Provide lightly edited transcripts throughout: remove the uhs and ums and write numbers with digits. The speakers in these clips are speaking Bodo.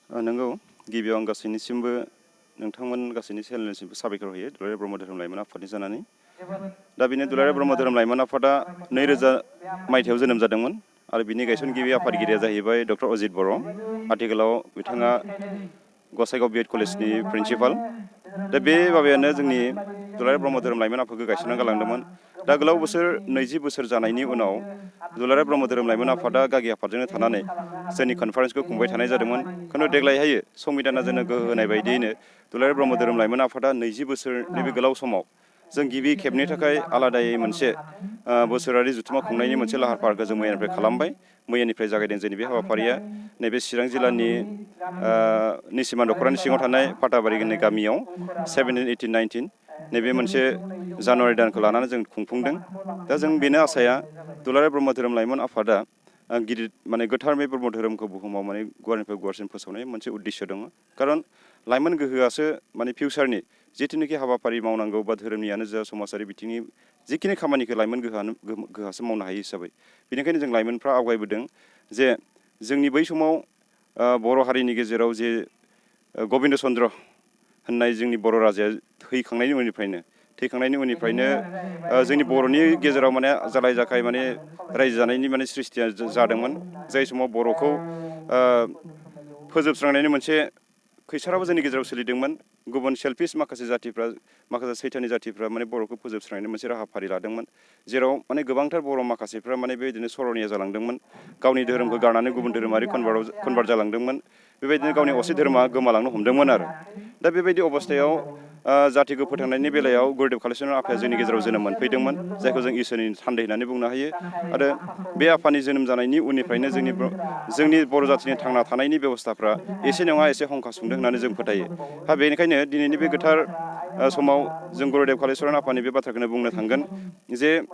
नंगौ गिबियाव आं गासैनिसिमबो नोंथांमोन गासैनि चेनेलनिसिमबो साबायखर होयो दुलाराय ब्रह्म धोरोम लाइमोन आफादनि जानानै। दा बेनो दुलाराय ब्रह्म धोरोम लाइमोन आफादा 2000 मायथाइयाव जोनोम जादोंमोन आरो बिनि गायसनगिरि आफादगिरिया जाहैबाय डक्टर अजित बर'। आथिखालाव बिथाङा गसाइगाव बिएड कलेजनि प्रिन्सिपाल। दा बे बाबायानो जोंनि दुलाराय ब्रह्म धोरोम लाइमोन आफादखौ गायसनना गालांदोंमोन। दा गोलाव बोसोर 20 बोसोर जानायनि उनाव दुलाराय ब्रह्म धोरोम लाइमोन आफादा गागि आफादजोंनो थानानै जोंनि कनफारेन्सखौ खुंबाय थानाय जादोंमोन। खिन्थु देग्लायहाय संबिधाना जोंनो गोहो होनाय बायदियैनो दुलाराय ब्रह्म धोरोम लाइमोन आफादा 20 बोसोरनि बे गोलाव समाव जों गिबि खेबनि थाखाय आलादायै मोनसे बोसोरारि जथुम्मा खुंनायनि मोनसे लाहार फाहारखौ जों मैयानिफ्राय खालामबाय। मैयानिफ्राय जागायदों जोंनि बे हाबाफारिया नैबे चिरां जिल्लानि निसिमा दख'रानि सिङाव थानाय फाथाबारि होननाय गामियाव 17, 18, 19 नैबे मोनसे जानुवारि दानखौ लानानै जों खुंफुंदों। दा जों बेनो आसाया दुलाराय ब्रह्म धोरोम लाइमोन आफादा गिदिर माने गोथार बे ब्रह्म धोरोमखौ बुहुमाव माने गुवारनिफ्राय गुवारसिन फोसावनाय मोनसे उद्देश्य दङ। खारन लाइमोन गोहोआसो माने फिउचारनि जिथुनिखि हाबाफारि मावनांगौ बा धोरोमनियानो जा समाजारि बिथिंनि जिखिनि खामानिखौ लाइमोन गोहोआसो मावनो हायो हिसाबै बेनिखायनो जों लाइमोनफ्रा आवगायबोदों जे जोंनि बै समाव बर' हारिनि गेजेराव जे गबिन्द चन्द्र होननाय जोंनि बर' राजाया थैखांनायनि उननिफ्रायनो जोंनि बर'नि गेजेराव माने जालाय जाखाय माने रायजो जानायनि माने सृष्टिया जादोंमोन। जाय समाव बर'खौ फोजोबस्रांनायनि मोनसे खैसाराबो जोंनि गेजेराव सोलिदोंमोन। गुबुन सेल्फिस माखासे सैथानि जातिफ्रा माने बर'खौ फोजोबस्रांनायनि मोनसे राहाफारि लादोंमोन। जेराव माने गोबांथार बर' माखासेफ्रा माने बेबायदिनो सर'निया जालांदोंमोन। गावनि धोरोमखौ गारनानै गुबुन धोरोमारि कनभार्ट जालांदोंमोन। बेबायदिनो गावनि असे धोरोमा गोमालांनो हमदोंमोन आरो। दा बेबायदि अबस्थायाव जातिखौ फोथांनायनि बेलायाव गुरुदेब कालिचरन आफाया जोंनि गेजेराव जोनोम मोनफैदोंमोन। जायखौ जों इसोरनि थान्दै होननानै बुंनो हायो। आरो बे आफानि जोनोम जानायनि उननिफ्रायनो जोंनि बर' जातिनि थांना थानायनि बेब'स्थाफ्रा एसे नङा एसे हंखा सुंदों होननानै जों फोथायो। बेनिखायनो दिनैनि बे गोथार समाव जों गुरुदेब कालिचरन आफानि बे बाथ्राखौनो बुंनो थांगोन जे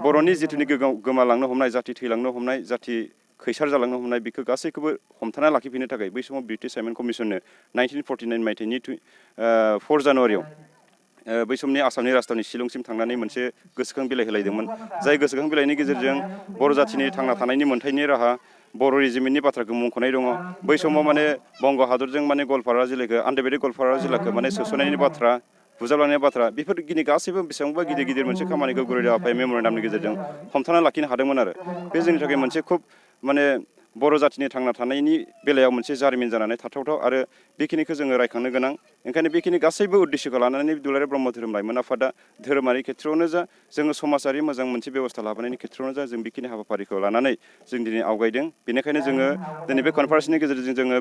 बर'नि जिथुनिखि गोमालांनो हमनाय जाति थैलांनो हमनाय जाति खैसार जालांनो हमनाय बेखौ गासैखौबो हमथाना लाखिफिननो थाखाय बै समाव ब्रिटिश साइमन कमिसननो 1949 मायथाइनि 4 जानुवारियाव बै समनि आसामनि राजधानि शिलंसिम थांनानै मोनसे गोसोखां बिलाइ होलायदोंमोन। जाय गोसोखां बिलाइनि गेजेरजों बर' जातिनि थांना थानायनि मोन्थायनि राहा बर' रिजिमेन्टनि बाथ्राखौ मुंख'नाय दङ। बै समाव माने बंग हादरजों माने गवालपारा जिल्लाखौ आन्दारबेरि गवालपारा जिल्लाखौ माने सोसननायनि बाथ्रा बुजाबलांनाय बाथ्रा बेफोर गासैबो बेसेबांबा गिदिर मोनसे खामानिखौ गुरुदेब आफाया मेम'रेन्डामनि गेजेरजों हमथाना लाखिनो हादोंमोन आरो। बे जोंनि थाखाय मोनसे खुब माने बर' जातिनि थांना थानायनि बेलायाव मोनसे जारिमिन जानानै थाथावथाव आरो बेखिनिखौ जोङो रायखांनो गोनां। ओंखायनो बेखिनि गासैबो उद्देश्यखौ लानानै दुलाराय ब्रह्म धोरोम लाइमोन आफादा धोरोमारि खेथ्रआवनो जा जोङो समाजारि मोजां मोनसे बेब'स्था लाबोनायनि खेथ्रआवनो जा जों बेखिनि हाबाफारिखौ लानानै जों दिनै आवगायदों। बेनिखायनो जोङो दिनै बे कनफारेन्सनि गेजेरजों जोङो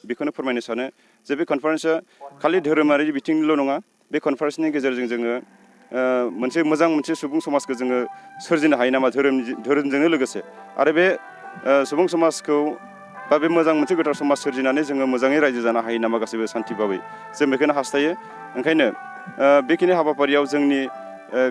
बेखौनो फोरमायनो सानो जे बे कनफारेन्सआ खालि धोरोमारि बिथिंनिल' नङा। बे कनफारेन्सनि गेजेरजों जोङो मोनसे मोजां मोनसे सुबुं समाजखौ जोङो सोरजिनो हायो नामा धोरोमजोंनो लोगोसे आरो बे सुबुं समाजखौ बा बे मोजां मोनसे गोथार समाज सोरजिनानै जोङो मोजाङै रायजो जानो हायो नामा गासैबो सान्थि भाबै जों बेखौनो हास्थायो। ओंखायनो बेखिनि हाबाफारियाव जोंनि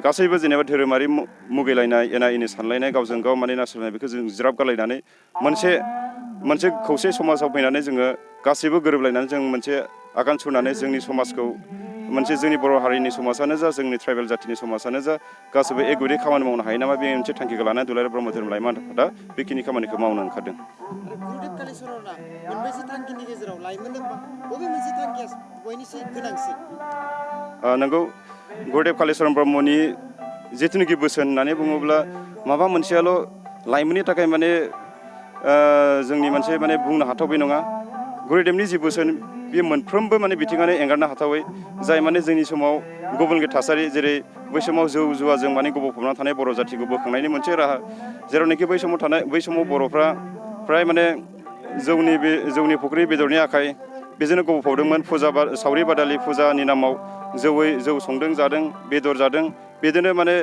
गासैबो जेनेबा धोरोमारि मुगैलायनाय एना एनि सानलायनाय गावजों गाव माने नासयलायनाय बेखौ जों ज्राब गारलायनानै मोनसे खौसे समाजाव फैनानै जोङो गासैबो गोरोबलायनानै जों मोनसे आगान सुरनानै जोंनि समाजखौ मोनसे जोंनि बर' हारिनि समाजानो जा जोंनि ट्राइबेल जातिनि समाजानो जा गासैबो एगुरि खामानि मावनो हायो नामा बे मोनसे थांखिखौ लानानै दुलाराय ब्रह्म धोरोम लाइमोन आफादा बेखिनि खामानिखौ मावनो ओंखारदों। गुरुदेब कालिचरना मोनबेसे थांखिनि गेजेराव लाइमोननो बबे मोनसे थांखिया बयनिख्रुइ गोनांसिन? नंगौ गुरुदेब कालिचरन ब्रह्मनि जिथुनिखि बोसोन होननानै बुङोब्ला माबा मोनसेयाल' लाइमोननि थाखाय माने जोंनि मोनसे माने बुंनो हाथावै नङा। गुरुदेबनि जि बोसोन बेयो मोनफ्रोमबो माने बिथिङानो एंगारनो हाथावै जाय माने जोंनि समाव गुबुंले थासारि जेरै बै समाव जौ जुवाजों माने गब'फबना थानाय बर' जातिखौ बोखांनायनि मोनसे राहा जेरावनाखि बै समाव बर'फ्रा फ्राय माने जौनि फुख्रि बेदरनि आखाइ बेजोंनो गब'फबदोंमोन। सावरि बादालि फुजानि नामाव जौ संदों जादों बेदर जादों बिदिनो माने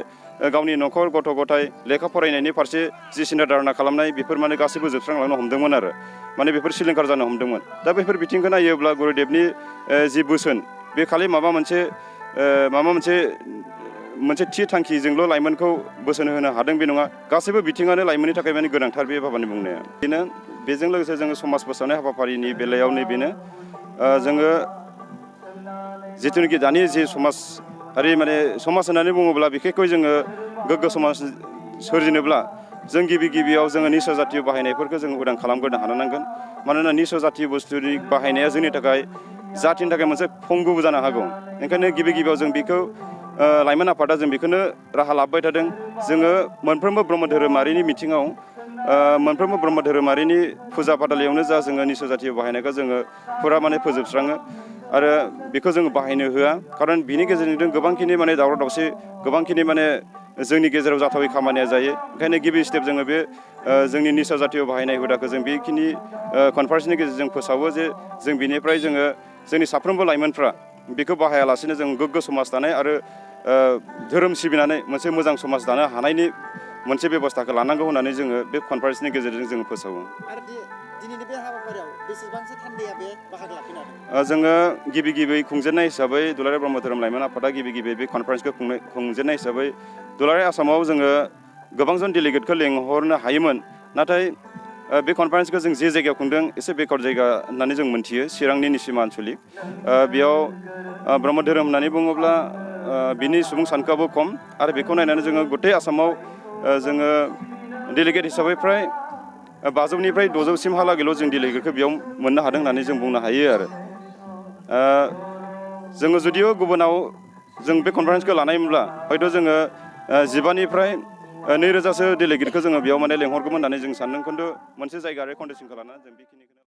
गावनि न'खर गथ' गथाय लेखा फरायनायनि फारसे जि सिन्था धारना खालामनाय बेफोर माने गासैबो जोबस्रांलांनो हमदोंमोन आरो माने बेफोर सिलिंखार जानो हमदोंमोन। दा बेफोर बिथिंखौ नायोब्ला गुरुदेबनि जि बोसोन बे खालि माबा मोनसे थि थांखिजोंल' लाइमोनखौ बोसोन होनो हादों बे नङा। गासैबो बिथिङानो लाइमोननि थाखाय माने गोनांथार बे बाबानि बुंनाया बेनो। बेजों लोगोसे जोङो समाज फोसाबनाय हाबाफारिनि बेलायाव नैबेनो जोङो जिथुनाखि दानि जि समाजारि माने समाज होननानै बुङोब्ला बिखेखকৈ जोङो गोग्गो समाज सोरजिनोब्ला जों गिबियाव जोङो निसा जातीय बाहायनायफोरखौ जों उदां खालामग्रोनो हानो नांगोन मानोना निसा जातीय बुस्थुनि बाहायनाया जोंनि थाखाय जातिनि थाखाय मोनसे फंगुबो जानो हागौ ओंखायनो गिबियाव जों बेखौ लाइमोन आफादा जों बेखौनो राहा लाबाय थादों जोङो मोनफ्रोमबो ब्रह्म धोरोमारिनि मिथिङाव मोनफ्रोमबो ब्रह्म धोरोमारिनि फुजा फाथालियावनो जा जोङो निसा जातीय बाहायनायखौ जोङो फुरा माने फोजोबस्राङो आरो बेखौ जोङो बाहायनो होआ खारन बिनि गेजेरजों गोबांखिनि माने दावराव दावसि गोबांखिनि माने जोंनि गेजेराव जाथावै खामानिया जायो ओंखायनो गिबि स्टेप जोङो बे जोंनि निसा जातीय बाहायनाय हुदाखौ जों बेखिनि कनफारेन्सनि गेजेरजों फोसावो जे जों बिनिफ्राय जोङो जोंनि साफ्रोमबो लाइमोनफ्रा बेखौ बाहायालासेनो जों गोग्गो समाज दानाय आरो धोरोम सिबिनानै मोनसे मोजां समाज दानो हानायनि मोनसे बेबस्थाखौ लानांगौ होननानै जोङो बे कनफारेन्सनि गेजेरजों जोङो फोसावो। आरो दिनैनि बे हाबाफारियाव बेसेबांसो थान्दैया बे बाहागो लाफैनो हादों? जोङो गिबि खुंजेननाय हिसाबै दुलाराय ब्रह्म धोरोम लाइमोन आफादा गिबि बे कनफारेन्सखौ खुंजेननाय हिसाबै दुलाराय आसामाव जोङो गोबांजन डेलिगेटखौ लेंहरनो हायोमोन नाथाय बे कनफारेन्सखौ जों जे जायगायाव खुंदों एसे बेकवार्ड जायगा होननानै जों मोनथियो चिरांनि निसिमा आनसलिक बेयाव ब्रह्म धोरोम होननानै बुङोब्ला बिनि सुबुं सानखोआबो खम आरो बेखौ नायनानै जोङो गथाय आसामाव जोङो डेलिगेट हिसाबै फ्राय 500निफ्राय 600सिमहालागैल' जों डेलिगेटखौ बेयाव मोननो हादों होननानै जों बुंनो हायो आरो जोङो जुदियो गुबुनाव जों बे कनफारेन्सखौ लानायमोनब्ला हयथ' जोङो 15निफ्राय 2000सो डेलिगेटखौ जोङो बेयाव माने लेंहरगौमोन होननानै जों सानदों खिन्थु मोनसे जायगा आरो कन्डिसनखौ लानानै जों बेखिनिखौ